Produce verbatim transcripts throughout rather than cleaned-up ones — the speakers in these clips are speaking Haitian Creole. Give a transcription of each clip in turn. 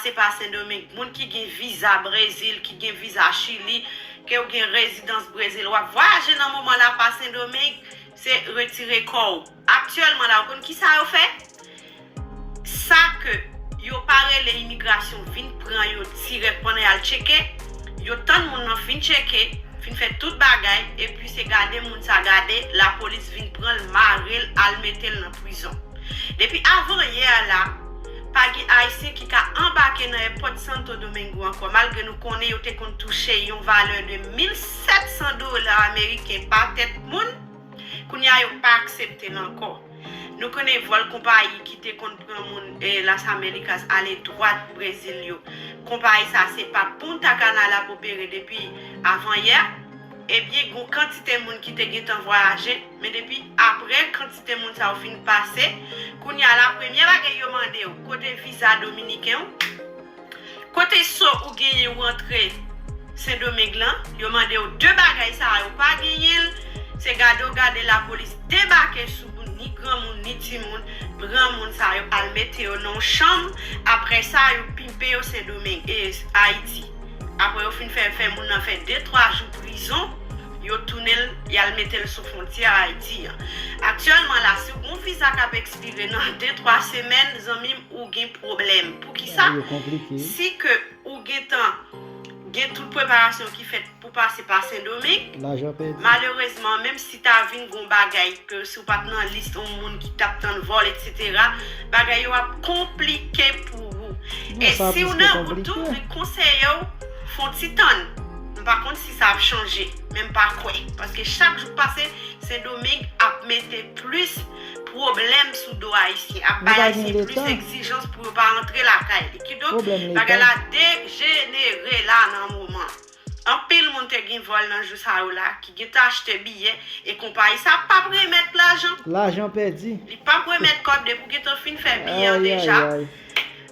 pase pa Sendomeng, moun ki gen viza Brezil, ki gen viza Chili, ke w gen rezidans Brezil, w ap vwayaje nan moman la pa Sendomeng, se retire kò w. Aktyèlman la, w konn kisa yo fè? Sa ke yo pa rele imigrasyon vin pran yo dirèk pandan y al tcheke, yo tann moun nan fin tcheke, fin fè tout bagay, epi se gade moun sa gade, lapolis vin pran l, mare l, al mete l nan prizon. Depi avan yè la, pa gen Ayisyen ki ka anbake nan èpòt Santo Domingo ankò, malgre nou konnen yo te konn touche yon valè de mil sèt san dola ameriken pa tèt moun. Kounye a, yo pa aksepte l ankò. Nou konnen vòl konpayi ki te konn pran moun e Las Americas ale dwat Brezil yo. Konpayi sa se pa Punta Cana l ap opere depi avanyè. Ebyen, gon kantite moun ki te gentan vwayaje, men depi apre kantite moun sa yo fin pase, kounye a la, premye bagay yo mande w, kote viza dominiken w? Kote so ou genyen ou antre Sendomeng lan, yo mande w de bagay sa a, ou pa genyen l, se gade w gade lapolis debake sou ni granmoun ni timoun, pran moun sa yo al mete yo nan yon chanm, apre sa yo pimpe yo Sendomeng, e, Ayiti. Apre yo fin fè, fè moun nan fè de twa jou prizon, yo tounen l, y al mete l sou fwontyè Ayiti an. Aktyèlman la, si w gon viza k ap ekspire nan de twa semèn, zanmi m, ou gen pwoblèm. Poukisa? Si ke ou gentan gen tout preparasyon ki fèt pou pase pa Sendomeng, malerezman, menm si ta vin gon bagay ke si w pa t nan lis yon moun ki t ap tann vòl, etsetera, bagay yo ap konplike pou ou. E si w nan wout tou, mwen konseye w, fè yon ti tann. M pa konn si sa ap chanje, men m pa kwè. Paske chak jou k pase, Sendomeng ap mete plis pwoblèm sou do Ayisyen, ap bay Ayisyen plis egzijans pou yo pa rantre lakay li. Kidonk, bagay la dejenere la nan moman. Anpil moun te gen vòl nan jou sa yo la, ki gentan achte biyè, e konpayi sa p ap remèt lajan. Lajan pèdi. Li p ap remèt kòb depi w gentan fin fè biyè an deja.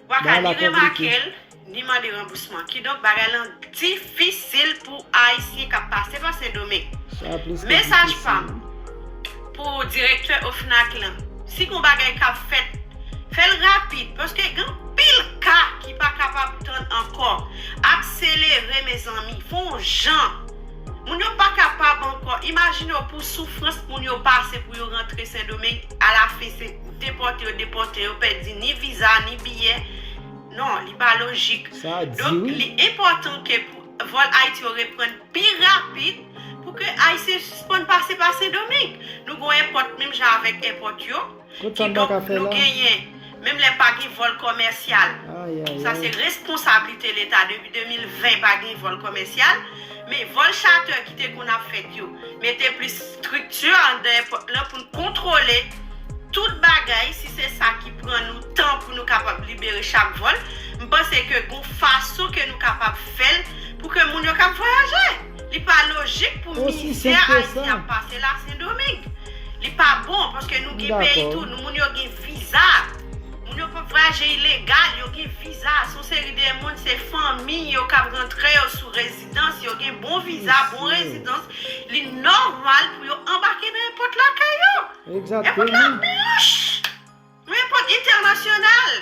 Ou pa ka ni remake l, ni mande ranbousman. Kidonk, bagay lan difisil pou Ayisyen k ap pase pa Sendomeng. Mesaj pa m pou direktè OFNAC lan, si gon bagay k ap fèt, fè l rapid, paske gen anpil ka ki pa kapab tann ankò. Akselere, mezanmi, fè yon jan. Moun yo pa kapab ankò. Imajine w pou soufrans moun yo pase pou yo rantre Sendomeng, alafen se depòte yo, depòte yo, pèdi ni viza, ni biyè. Non, li pa lojik. Donk, li enpòtan ke pou vòl Ayiti yo reprann pi rapid pou ke Ayisyen sispann pase pa Sendomeng. Nou gon èpòt menm jan avèk èpòt yo. Kidonk, nou genyen, menm lè pa gen vòl kòmèsyal, sa se responsablite Leta. Depi de mil ven, pa gen vòl kòmèsyal. Men vòl charter ki te konn ap fèt yo, mete plis estrikti anndan èpòt lan pou n kontwole tout bagay, si se sa ki pran nou tan pou nou kapab libere chak vòl, m panse ke gon fason ke nou kapab fè l pou ke moun yo k ap vwayaje. Li pa lojik pou mizè Ayiti ap pase la Sendomeng. Li pa bon, paske nou gen peyi tou, nou moun yo gen viza. Moun yo p ap vwayaje ilegal, yo gen viza. Se yon seri de moun, se fanmi yo k ap rantre yo sou rezidans, yo gen bon viza, bon rezidans. Li nòmal pou yo anbake nan èpòt lakay yo. Èpòt la blanch. Yon èpòt entènasyonal.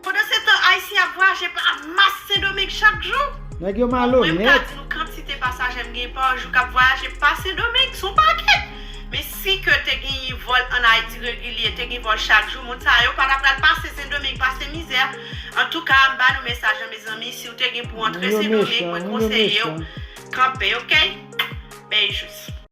Pandansetan, Ayisyen ap vwayaje pa mas Sendomeng chak jou. Nèg yo malonèt. Mwen, m ka di nou kantite pasaje m gen pa jou k ap vwayaje pa Sendomeng, se yon pakèt. Men si ke te genyen vòl ann Ayiti regilye, te gen vòl chak jou, moun sa yo pa ta pral pase Sendomeng, pase mizè. Antouka, m ba nou mesaj lan, mezanmi, si w te gen pou w antre Sendomeng, mwen konseye w kanpe, oke? Beijos.